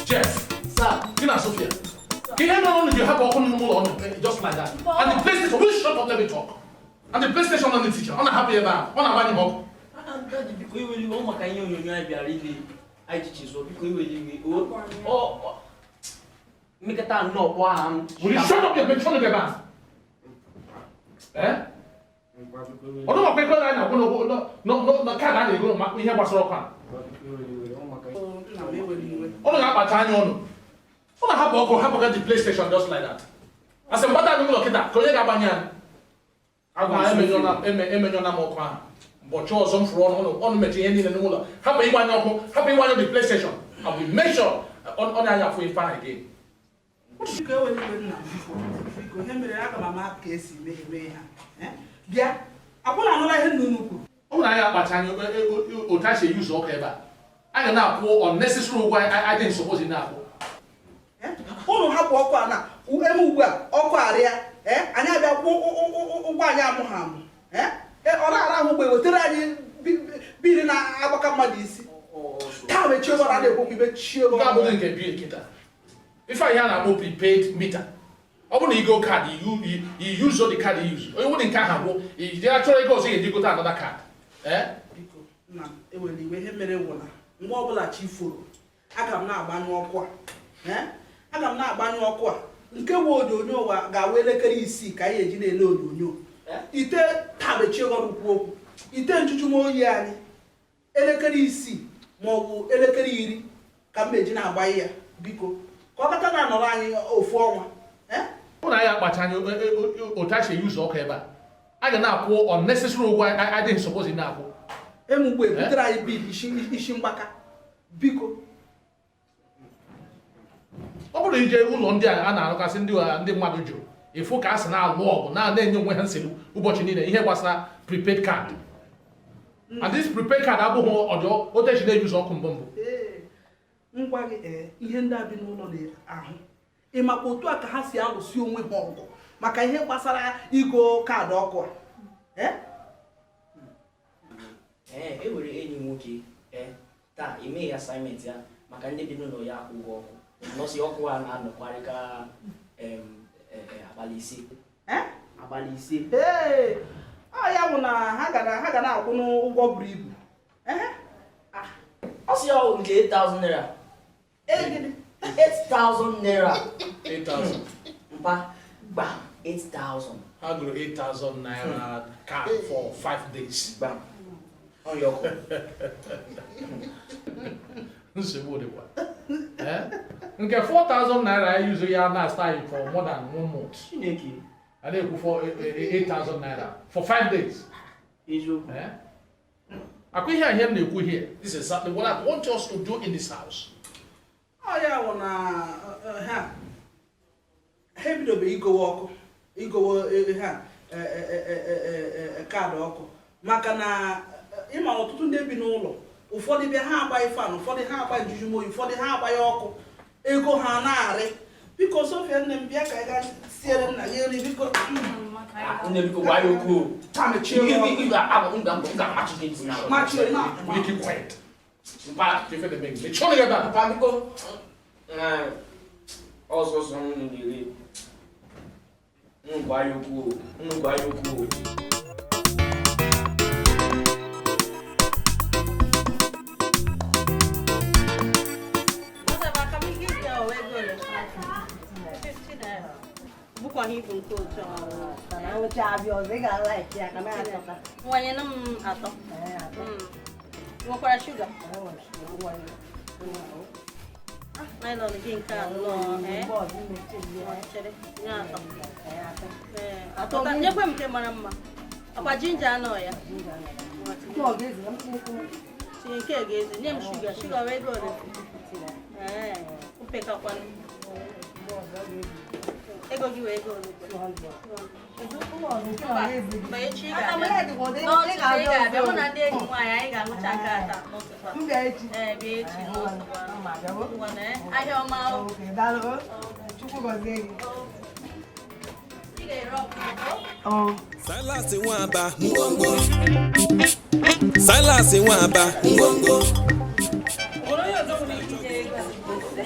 Jeff, gị na Sophia, ka ihe mere unu ji hapụ ọkụ n'ime ụlọ unu just like that? And the PlayStation, will you shut up, let me talk. And the PlayStation on the teacher, ọ na-ahapụ ya ebe ahụ, ọ na-agbanye m ọkụ. Daddy, biko iweli iwe, ọ maka ihe onyonyo anyị bịara ile anyị ji chizụọ. Biko iweli iwe o mmekọta nnọọ kpọọ aha m. Will you shut up your mechie ọnụ gị ebe ahụ? Eh? Ọ dụmakwa ego anyị na-akwụ na kaadị a na-ego ma ihe gbasara ọkụ a. Nna m, ewela iwe. Ụnụ ga-akpacha anya ụnụ. Ụnụ hapụ ọkụ, hapụ ga the PlayStation just like that. Asị m gbata n'ụlọ kịta ka onye ga-agbanye ya. Agwa emenyụọna m ọkụ ahụ. Ụbọchị ọzọ m fụrụ ọnụ ọnụ mechie ihe niile n'ụlọ, hapụ ịgbanye ọkụ, hapụ ịgbanye the PlayStation. I will make sure ọ na-anya afụ ife ahụ again. Biko ewela iwe, nna m, biko, biko. Ihe mere, aga m ama ka esi mee ha. Eh? Bịa, akwụna anụla ihe nna unu kwuru. Ọ bụrụ na anyị akpacha anya otu a si eyuzu ọkụ ebe a, a ga na-akwụ unnecessary ụgwọ anyị adịghị suppose na-akwụ. Eh? Unu hapụ ọkụ a na eme ugbu a, ọkụ arịa. Eh? Anyị abịa kwụ ụgwọ anyị amụ ha amụ. Eh? Eh, ọ na-ara ahụ mgbe wetara anyị bill na-agbaka mmadụ isi taa. Mechie ụlọ, na-ekwu okwu, mechie Nke abụghị nke bill kịta. Ife anyị a na-akpọ prepaid meter, ọ bụrụ na igo kaadị, you use the card you use, onye nwere nke ahụ gwụ, ị jee chọrọ ego ọzọ ị ga-eji gote another card. Eh? Biko nna m, ewela iwe. Ihe mere wụ na mgbe ọbụla chi foro, aga m na-agbanyụ ọkụ a. Eh? Aga m na-agbanyụ ọkụ a. Nke bụ onyonyo ụwa ga-awụ elekere 6 ka anyị eji na-ele onyonyo. Ite taa, mechie ọrụ, kwu okwu. Ite njuju m oyi anyị, elekere 6 ma ọ bụ elekere 10 ka m eji na-agbanye ya. Biko, ka ọ kata na-anọrọ anyị ofu ọnwa. Eh? Ọ bụrụ na anyị akpacha anya otu a si eyuzu ọkụ ebe a, a ga na-akwụ unnecessary ụgwọ anyị adịghị suppose na-akwụ. Emugbe butere anyị bill isi isi mgbaka. Biko. Ọ bụrụ ije ụlọ ndị a na-arụkasị, ndị mmadụ jụrụ ịfụ ka a sị na-alụ ọgụ na-enye onwe ha nsogbu ụbọchị niile ihe gbasara prepaid card. And this prepaid card abụghị ọjọọ otu esi na-eyuzu ọkụ mbụ mbụ. Ee, ngwa gị, ee, ihe ndị a bi n'ụlọ na-ahụ, ị makwa otu a ka ha si alụsi onwe ha ọgụ maka ihe gbasara igo kaadị ọkụ a. Ee? Ee, e nwere enyi m nwoke, ee, taa emeghị assignment ya maka ndị bi n'ụlọ ya akwụ ụgwọ ọkụ nọsị ọkụ a na-anọkwarị ka abalị 5. Ee? Abalị 5. Ee, ọ ya bụ na ha ga na-akwụ n'ụgwọ buru ibu. Ee? Ọ sị ya ọ nke 8000 naira. Ee, gịnị? 8000 naira. 8000. Mpa, gbam, 8000. Ha gụrụ 8000 naira card for 5 days. Gbam, ọrịa ọkụ. Nsogbu dịkwa. Eh? Nke 4000 naira eyuzu ya last anyị for more than one month. Chineke! A na-ekwu for 8000 naira for 5 days. Eziokwu. Eh? Akwa ihe a, ihe m na-ekwu here, this is exactly what I want us to do in this house. Ọ ya bụ na ha ha ebidobeghị igowe ọkụ, igowe ha kaadị ọkụ, maka na ịma ọtụtụ ndị bi n'ụlọ, ụfọdụ bịa ha agbaghị fan, ụfọdụ ha agba njujumoyi, ụfọdụ ha agbaghị ọkụ, ego ha na-arị. Biko, Sofia nne m, bịa ka anyị gaa siere nna gị nri, biko. Nne, biko gwa ya okwu o. Taa, mechie ọnụ. M ga-amachi gị ntị na Machie na Will you keep quiet? Mpa. Ife na-eme gị, mechie ọnụ gị ebe a. Mpa, biko. Ọsọsọ m na-ere. M gwa ya okwu o, m gwa ya okwu o. 50 naira. Bụkwa ibu nke otu ahụ. Mana ngwụcha abịa ọzọ, ị ga-ala ya ka na-atọka. Nwanyere m atọ. Ee, atọ. Nwekwara shuga. Ee, nwere shuga. Nylon gị nke anọ. Ee. Mgbe ọzọ imechi ya. Chere, nye atọ. Ee, atọ. Ee, atọ. Nyekwe m nke mara mma. Ọkwa ginger anọ ya. Nke ọ ga-ezu na mkpụrụ. Tinye nke a ga-ezu. Nye m shuga. Shuga wee ego ole? Ee, mpekakwanụ. Mgbe ọzọ ọ ga-ezu. Ego gị wee ego ole? 200. Nke ọ Mba, ga-ezu gị. mba, echi ị Aka m ga-abịa. ya dịkwa ụdị, ị N'ụtụtụ ị ga-abịa ga-abịa. Mụ ọzọ. na ndị enyi nwaanyị, anyị ga-aṅụcha nke a taa n'ụtụtụ a. M bịa echi. Ee, bịa echi n'ụtụtụ a. Ma bịawo. Ngwa na, ahịa ọma o. Okay, daalụ. Chukwu gọzie gị. Ị ga-ere ọkụkọ. Ọ. Silas Nwaba ngwongwo, Silas Nwaba ngwongwo. Nwere onye ọzọ nwere ike ije ego a?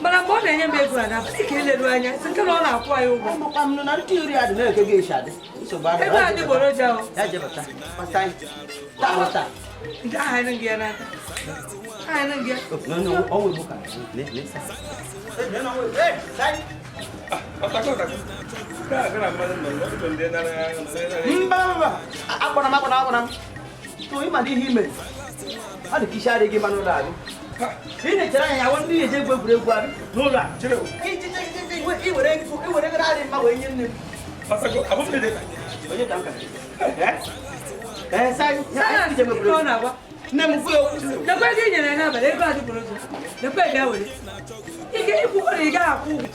Mana mgbe ọ na-enye m ego a na-abụ ka eleru anya sị nke na ọ na-akwụ anyị ụgwọ. Ego adịgboroja o. Nke ahụ anyị gị ya n'aka. Ahụ anyị gị ya. Mba mba, akpọrọ m akpọrọ akpọrọ m. To ịma na ihe i mere. Ọ dị ka isi adịghị mma n'ụlọ abị. Ị na-echere anya ya ndị na-eje egwu egwuregwu abị n'ụlọ a. Iwere iwere ego adị mma wee nye nne m. Onye ka m ka? Ee, sai, Silas, nke ọ na-agwa. Nne m kwuo okwu. Lekwa ego i nyere ya n'abalị, ego adịgboroja. Lekwa ego ya were. Ị ga-ekwukwa na ị gaghị akwụ ụgwọ.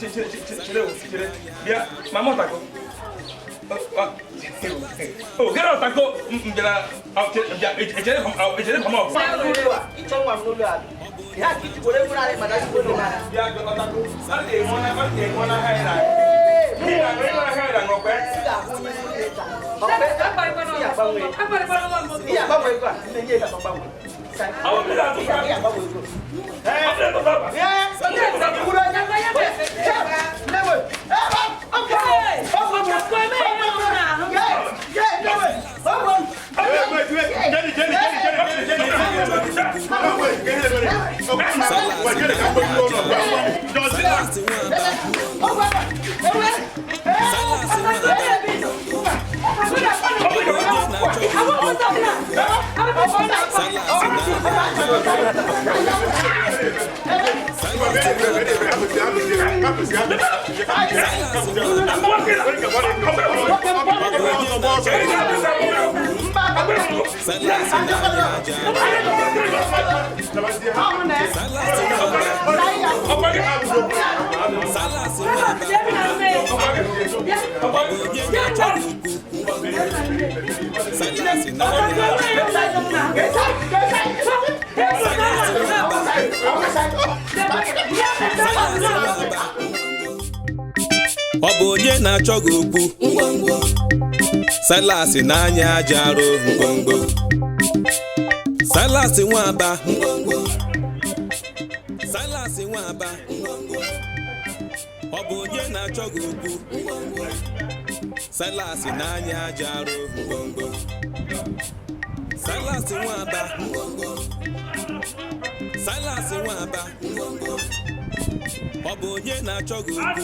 Chere, bịa, mama ọtako. O, gịnị ọtako m bịara, echere m ọgụ. Ịchọ nwa m n'ụlọ abị. Ya ka iji were ego adị mma na ezigbo ụlọ. Bịa, ọtako, a ga-enwe na ha ịra. Ị ga-enwe na ha ịra n'ọkwa. Ihe agbanwe ego a, nne nye ego agbanwe. Ihe agbanwe ego. Ọ bụ onye na-achọ gị okwu Silas n'anya aja arụ ngwongwo Silas Nwaba Silas Nwaba Ọ bụ onye na-achọ gị okwu Silas n'anya aja arụ ngwongwo Silas Nwaba Silas Nwaba Ọ bụ onye na-achọ gị okwu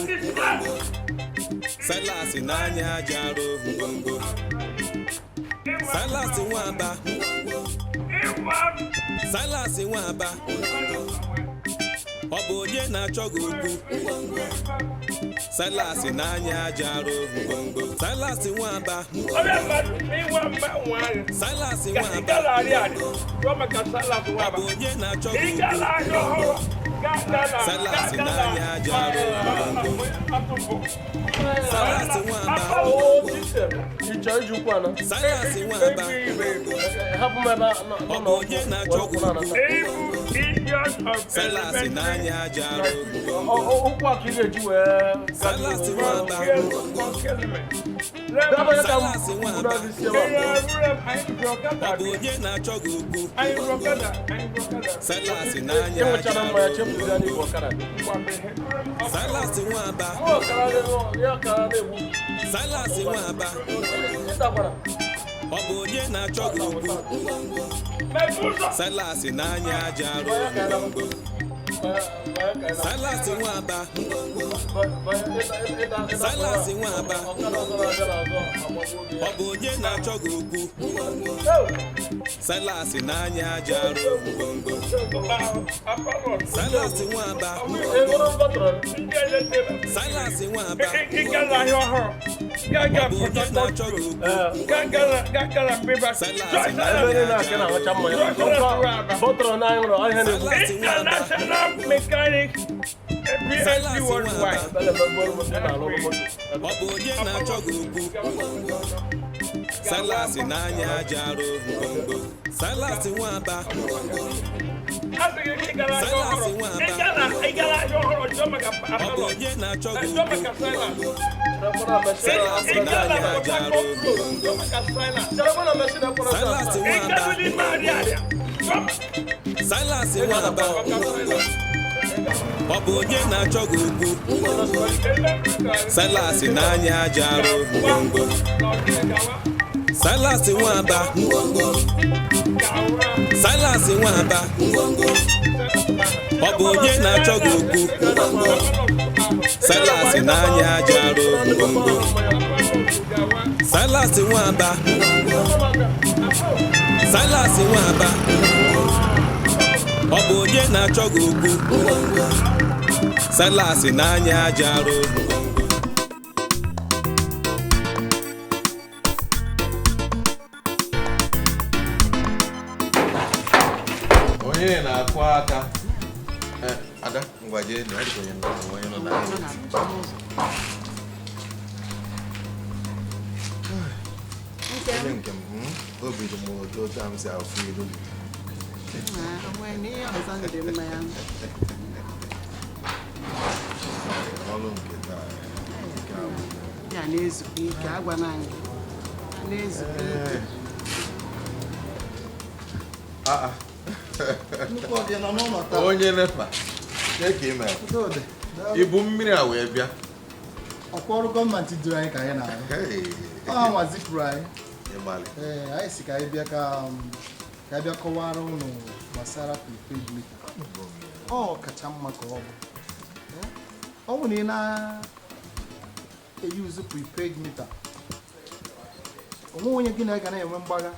Silas n'anya aja arụ ngwongwo Silas Nwaba Silas Nwaba Ọ bụ onye na-achọ gị okwu Silas n'anya aja arụ ngwongwo Silas Nwaba Silas Nwaba Ọ bụ onye na-achọ gị okwu Silas n'anya aja arụ ngwongwo Silas Nwaba Silas Nwaba Ọ bụ onye na-achọ gị okwu Silas n'anya aja arụ Silas Nwaba Silas Nwaba Ọ bụ onye na-achọ gị okwu Silas n'anya aja arụ Silas Nwaba Silas Nwaba Ọ bụ onye na-achọ gị okwu Silas n'anya aja arụ ngwongwo Silas Nwaba Silas Nwaba Ọ bụ onye na-achọ gị okwu Silas n'anya aja arụ ngwongwo Silas Nwaba Silas Nwaba Ọ bụ onye na-achọ gị okwu Silas n'anya aja arụ International mechanic PhD worldwide. Ọ bụ onye na-achọ gị okwu Silas n'anya aja arụ ngwongwo. Silas Nwaba. Silas Nwaba. Ọ bụ onye na-achọ gị okwu. Silas n'anya aja arụ ngwongwo. Silas Nwaba. Silas Nwaba. Ọ bụ onye na-achọ gị okwu. Silas n'anya aja arụ ngwongwo. Silas Nwaba. Silas Nwaba. Ọ bụ onye na-achọ gị okwu. Silas n'anya aja arụ ngwongwo. Silas Nwaba. Silas Nwaba. Ọ bụ onye na-achọ gị okwu. Silas n'anya aja arụ ngwongwo. Onye na-akụ aka? Ada, ngwa jee nụ, adịkwa onye nọ onye nọ na onye nke m, obi dị m ụtọ otu a m si afụ ilu gị. Ọlụ nke taa nke abụ. Ya na-ezukọ ike, agwana gị. Na-ezukọ ike. Ah. Onye NEPA, kee ka ị mere? Ibu mmiri a wee bịa. Ọkwa ọrụ gọọmenti duru anyị ka anyị na-arụ. Ọ nwa zipụrụ anyị. Ee, anyị si ka anyị bịa ka anyị bịa kọwara ụnụ gbasara prepaid meter. Ọ kacha mma ka ọ bụ. Ọ bụ na ị na-eyuzu prepaid meter, onwe onye gị na ga na-enwe mgbagha.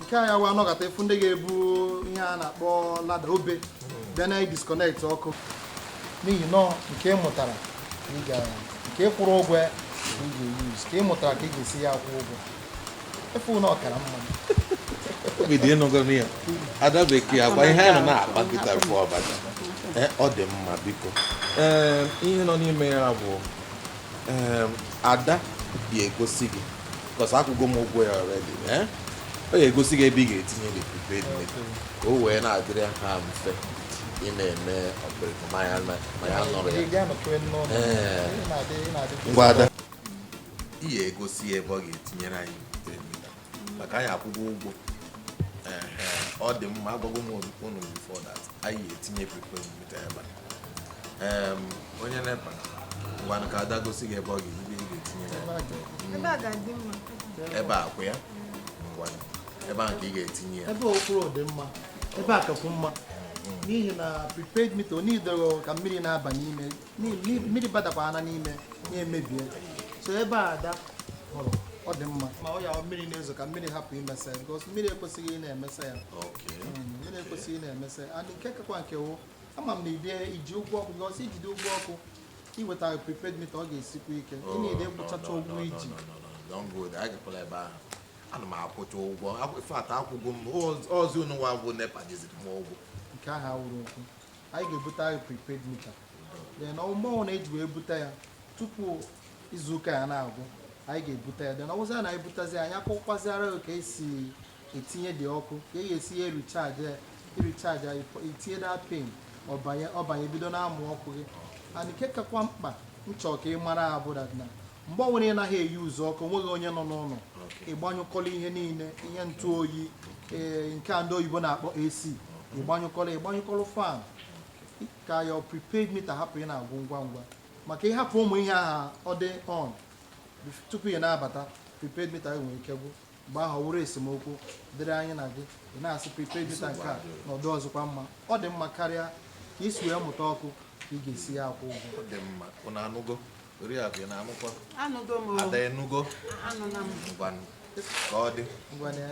Nke a ya wa anọgata efu ndị ga-ebu ihe a na-akpọ lada obe bịa na disconnect ọkụ n'ihi nọ nke ị mụtara nke ị kwụrụ ụgwọ ka ị ga-eyuz ka ị mụtara ka ị ga-esi ya akwụ ụgwọ efu na ọkara mma. Obi dị ịnụgo ya. Ada bekee agwa ihe anyị nọ na-akpa kịta bụ ọbata. Ọ dị mma biko. Ee, ihe nọ n'ime ya bụ Ada ga-egosi gị because akwụgo m ụgwọ ya already. Ọ ga-egosi gị ebe ị ga-etinye the prepaid meter ka o wee na-adịrị ha mfe ị na-eme operate ma ya nọrọ ya. Ngwa Ada, ị ga-egosi ya ebe ọ ga-etinyere anyị prepaid meter maka anyị akwụgo ụgwọ. Ọ dị mma, agwago m unu before that anyị ga-etinye prepaid meter ebe a. Onye NEPA, ngwanụ ka Ada gosi gị ebe ọ ga-etinye ebe a kwụ ya. Ebe a ka ị ga-etinye ya. Ebe okpuru dị mma, ebe a kakwu mma n'ihi na prepaid meter onidoro ka mmiri na-aba n'ime, mmiri badakwana n'ime na-emebie. So ebe a Ada hụrụ ọ dị mma ma ọ ya mmiri na-ezo ka mmiri hapụ imesa ya because mmiri ekwesịghị ị na-emesa ya. Mmiri ekwesịghị ị na-emesa ya. And nke kakwa nke wụ ama m na iji ụgwọ ọkụ because ijide ụgwọ ọkụ iweta prepaid meter ọ ga-esikwa ike. Ị na-ede kwụchacha ụgwọ iji. Ana m akwụcha ụgwọ. Fat akwụgo m ọzọ unu nwa bụ NEPA jiziri m ụgwọ. Nke ahụ awụrụ okwu. Anyị ga-ebute anyị prepaid meter. Then ọmụmụ na-eji wee bute ya tupu izuụka ya na-agwụ anyị ga-ebute ya. Then ọwụzi na ebutazi anyị akwụkwazịara ka esi etinye dị ọkụ ka e ga-esi ya erichaji ya itinye that pin ọbanye bido na-amụ ọkụ gị. And nke kakwa mkpa nchọ ka ị mara abụ that na mgbe ọ nwere ị naghị eyi ụzọ ọkụ nweghị onye nọ n'ụlọ ịgbanyụkọla ihe niile ihe ntụ oyi nke a ndị oyibo na-akpọ AC ịgbanyụkọlụ fan ka your prepaid meter hapụ ị na-agwụ ngwa ngwa maka ịhapụ ụmụ ihe aha ọ dị on tupu ị na-abata prepaid meter nwere ike gwụ mgbe ahụ ọ wụrụ esemokwu dịrị anyị na gị ị na-asị prepaid meter nke a na ọdụ ọzọkwa mma ọ dị mma karịa ka isi wee mụta ọkụ ka ị ga-esi ya akwụ ụgwọ. Ọ dị mma. Unu anụgo? Oriakụ, ị na-anụkwa? Anụgo m. Ada enugo? Anụna m. Ngwanụ. Ka ọ dị. Ngwanụ ya.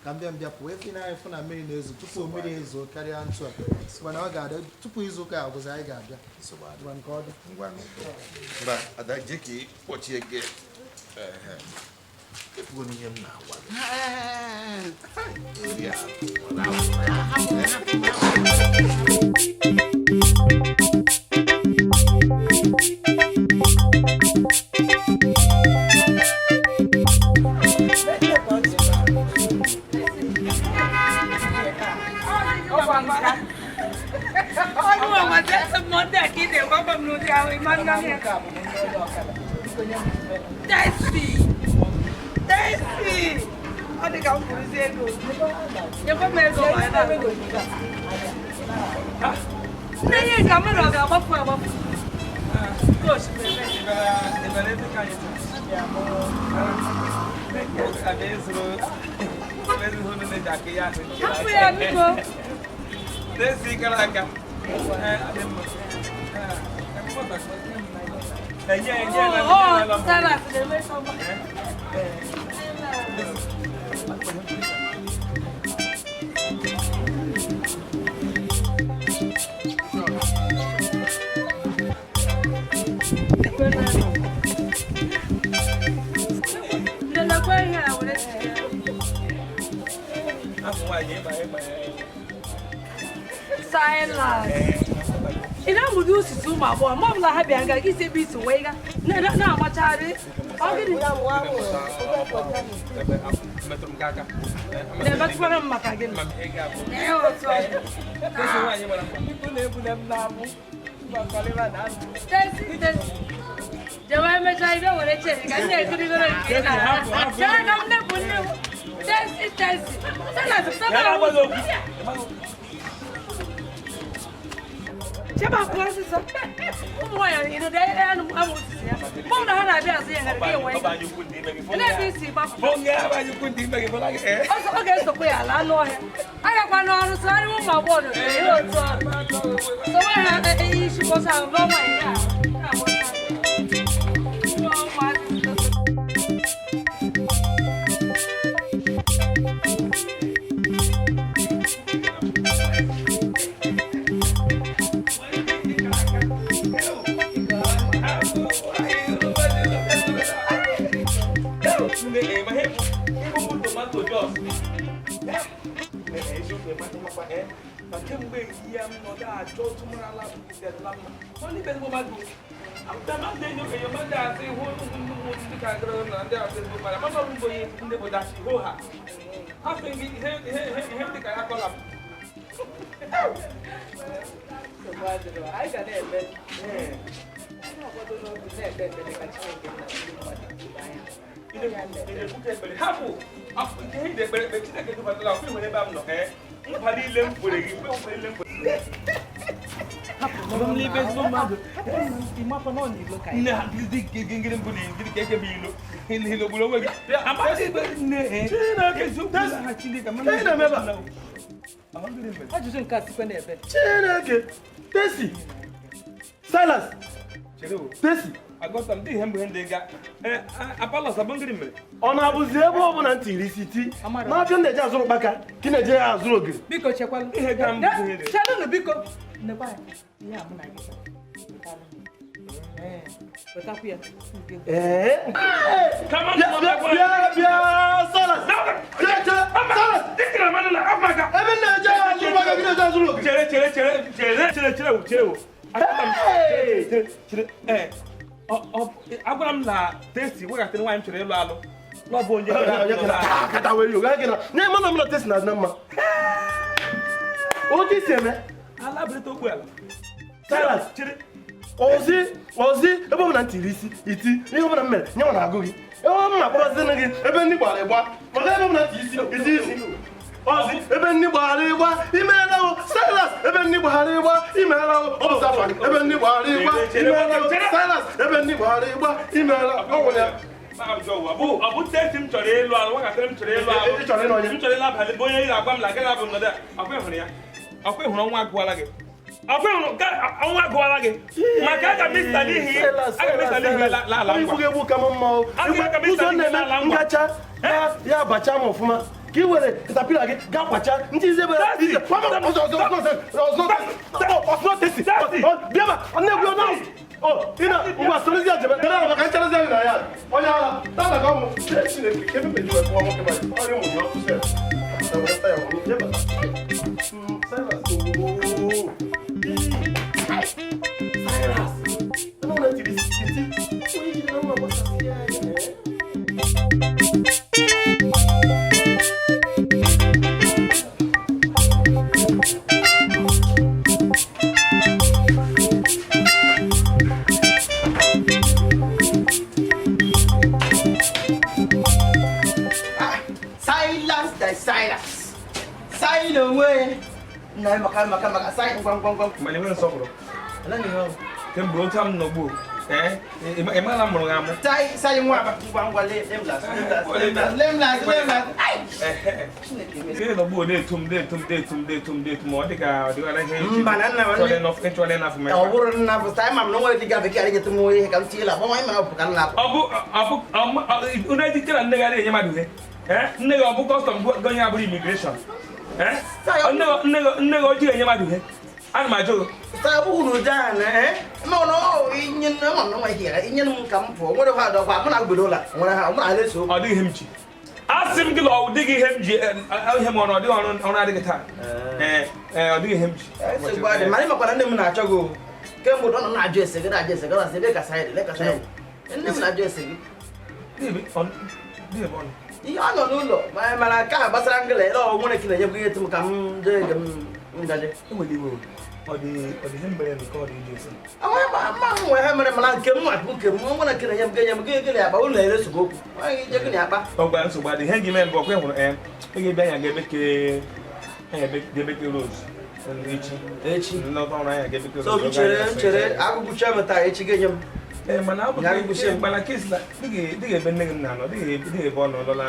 Ka m bịa pụọ efi na anyị fụ na mmiri na-ezo tupu mmiri ezo karịa ntụ a. Ngwanụ ọ ga-adị tupu izu ụka agwụzi anyị ga-abịa. Ngwanụ ka ọ dị. Ngwanụ. Mba, Ada jee ka ị kpọchie gị. Efugo n'ihe m na-agwa gị. Oriakụ, ọ na-agwa. na-amazi asị m ndị a ka ị na-egwagwa m n'ụdị ahụ ịma nna m ya. Tesi! Tesi! Ọ dị ka m kwuruzi ego. Nyekwa m ego ma ebe a. Nne ihe nke mmadụ ọ ga-agbafu agbafu. Coach, hapụ ya biko. Oh, Silas na-eme sọmba. Nlelekwa ihe a were tinye. Silas. Ị na-amụdo osisi ụmụ agbọghọ ma ọ bụla ha bịa nga gị si ebe isi wee ga na-amachagharị ọ gịnị na-emetụkwara m maka gịnị Ee, otu ọ dị. Tesi, tesi. Jewe emechaa ibe were chere ka ndị ekirigoro nke ị na-ara. Chere ka m nepụ nne m. Tesi, tesi. Silas, pụtara m ụzọ. Cheba pụọ ọsịsọ. Ụmụ nwaanyị ịnọdụ anụ amụ osisi ya. Mgbe ọbụla ha na-abịa azụ ya gara gị enwe ego. Elee ebe isi gbapụ? Ọsọ ọ ga-esokwa ya ala anụ ọhịa. Agakwa n'ọrụ sụgharịwa ụmụ agbọghọ n'obodo ihe otu ọrụ. Sowe ha isi bọsa ahụ lụọ nwaanyị ya. Lụọ ụmụazị. Ajụjụ nke a sikwa n'ebe. Chineke! Tesi! Silas! Tesi! Ọ na-abụzi ebe ọ bụla ntị isi ti n'afịa na-eje azụrụ ụkpaka ka ị na-eje azụrụ ogiri. Biko chekwalụ. Chelụnụ biko. Nekwa ya. Ihe a mụ na gị. Wetakwu ya. Ee? Bịa bịa Silas! Silas! Ebe na-eje azụrụ ụkpaka ka ị na-eje azụrụ ogiri. Chere. Agwara m na Tesi weghatara nwaanyị m chọrọ ịlụ alụ n'ọbụ onye kata were yoga gị na nye mana m na Tesi na-adị na mma. Otu isi eme ala bụrịta okpu ala. Silas, ozi ozi ebe ọ bụla ntị isi iti ihe ọbụla m mere nye nwa na-agụ gị ebe ọ m na-akpọrọzi gị ebe ndị gbara ịgba maka ebe ọ bụla ntị isi iti isi ozi ebe ndị gbara ịgba imeela o Silas ebe ndị gbara ịgba imeela o ọ bụ afọ gị ebe ndị gbara ịgba imeela o Silas ebe ndị gbara ịgba imeela ọ gwụrụ ya. Ọ bụ Tesi m chọrọ ịlụ alụ nwatakịrị m chọrọ ịlụ alụ m chọrọ ịlụ abalị bụ onye ị na-agwa m na gị na-abụ nnọdụ akwa ịhụrụ ya akwa ịhụrụ ọnwa agụwala gị akwa ịhụrụ ọnwa agụwala gị maka aga m ịsa n'ihi aga m ịsa n'ihi ala ngwa igbu egbu ka m mma o ụzọ na-eme ngacha ya abacha m ọfụma ka ị were katapila gị gaa kwacha ndị ize ebe ize ọsọ Tesi bịa ma ọ na-egwu ọnụ o ị na ngwa sorozi ya jebe dere maka ncherezi anyị na ya onye agha taa ka ọmụ Chineke ka ebe meji wee kpụọ nwoke ma ọrịa ụmụ ya ọkụ sef Silas, Silence the silence. Silence onwe. Na maka maka maka silence ngwa ngwa ngwa. Mana enwere nsọpụrụ. Ala ni ho. Kemgbe otu m nọ gboo. Ị mara mụrụ gị amụ. Sai sai nwa ngwa ngwa le lem las lem las lem las lem las. Ai. Ihe nọ gboo na-eto m na-eto m na-eto m na-eto m na-eto m ọ dị ka ọ dịwara ihe eji. Mba na nna m. Chọrọ ịnafụ m. Ọ bụrụ nna bụ sai ma m na nwere dị gafe ka arịnyetụ m ihe ka m tinye la gbanwe ma ọ bụ ka m na-apụ. Ọ bụ ọ bụ unu ejikere nne gị adịghị enye mmadụ ihe. Nne gị ọ bụ kọstọm gị onye abụrụ imigreshọn. Nne gị ojii enye mmadụ ihe. Ana m ajụ gị. Saa bụ uru daa na ma na ọ inye na ma na nwa ihe inye m ka m pụọ nwere ha dọkwa mụ na gbede ụla nwere ha mụ na ala eso. Ọ dịghị ihe m ji. Asị m gị na ọ dịghị ihe m ji ihe m ọrụ ọ dịghị ọrụ adịghị taa. Ee ọ dịghị ihe m ji. Nsogbu adị mana ịmakwara nne m na-achọ gị o. Kemgbe ọ nọ na-ajụ ese gị na-ajụ ese gị na-asị ebe ka sayị dị lee ka sayị dị. Nne m na-ajụ ese gị. Ihe ọ nọ n'ụlọ mana nke ahụ gbasara ngịla ele ọ nwere ka na-enyekwa ihe tụ m ka m jee njem ngaji. Ọ dị ihe mere nke ọ dị iji esi. Ma m nwere ha mere mana nke m bụ nke m nwere nke na-enye m ga-enye m gị gị na-akpa ụlọ ere nsogbu okwu. Nwaanyị ije gị na-akpa. Ọ gwa nsogbu adị ihe gị mee mbụ ọkwa hụrụ ị ga-ebịa anya ga-ebeke ga-ebeke rose echi. Echi. Nnọkọ ọrụ anya ga-ebeke rose. So m chere agụgụcha m taa echi ga-enye m. Mana ọ bụ mana kesila dịghị ebe nne gị na-anọ dịghị ebe ọ nọ lọla.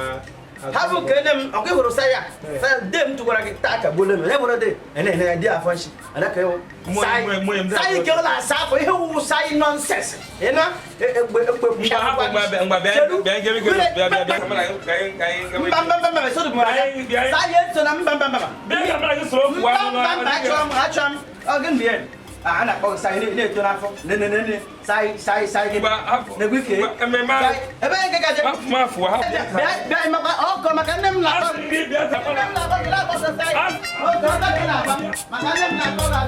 Ha bụ nke nne m ọkwa ịhụrụ saya saya de m tụkwara gị taa ka gbuole m ebụrụ de ene dị afọ nshi adaka ewu sayi nke ụlọ asa afọ ihe wụ sayi nọnsens ị na egbe egbe mba mba mba mba soro m sayi eso na mba mba mba mba mba achọrọ m achọrọ m ọ gị mgbe a na-akpọ gị sayi na-eto n'afọ nene sayi sayi sayi gị na-egwu ike ebe nke gaje bịa maka ọkọ maka nne m na-akpọ nne m na-akpọ gị na-akpọ sayi ọkọ ọkọ gị na-akpọ maka nne m na-akpọ gị.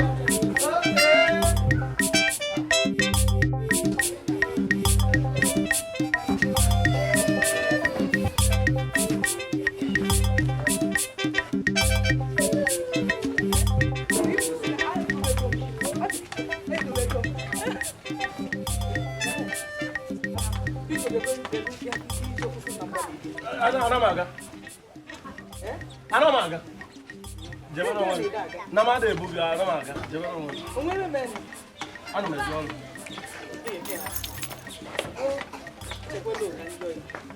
Ana m aga. Jebe n'onwe gị. Na m ada ebu gị, ana m aga. Jebe n'onwe gị. Ana m eje ọrụ.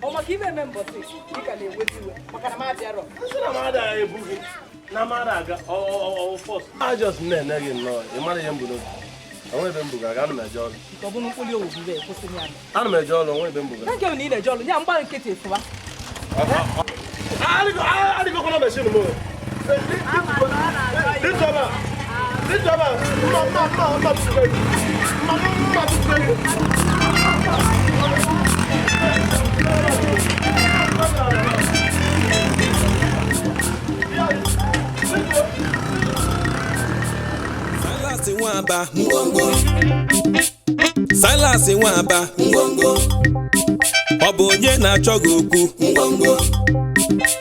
Ọ maka ime eme mbọsị ị ka na-ewezi iwe maka na m abịarọ. Nsị na m ada ebu gị, na m ada aga, ọ fọs. A just na-ene gị nnọọ, ị mara ihe m bụ n'obi. Onwe ebe m bụ ga-aga, ana m eje ọrụ. Nke ọ bụ na mkpụrụ owu bụ kwụsị ya. Ana m eje ọrụ, onwe ebe m bụ ga. Na nke bụ na ị na-eje ọrụ, ya mgba nkịtị fụwa. Adịgo na machine m. Dịtọba, mma mma mma mma bụsịkwa gị. Mma mma bụsịkwa gị. Silas Nwaba ngwongwo. Silas Nwaba ngwongwo. Ọ bụ onye na-achọ gị okwu ngwongwo.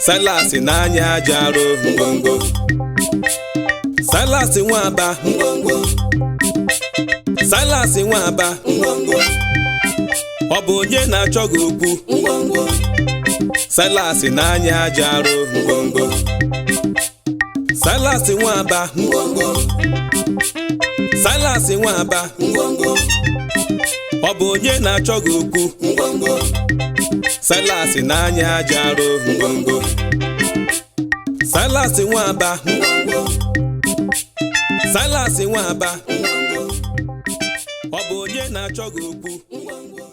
Silas n'anya aja arụ ngwongwo. Silas Nwaba ngwongwo. Silas Nwaba ngwongwo. Ọ bụ onye na-achọ gị okwu ngwongwo. Silas n'anya aja arụ ngwongwo. Silas Nwaba ngwongwo. Silas Nwaba ngwongwo. Ọ bụ onye na-achọ gị okwu ngwongwo. Silas n'anya aja arụ ngwongwo. Silas Nwaba ngwongwo. Silas Nwaba ngwongwo. Ọ bụ onye na-achọ gị okwu ngwongwo.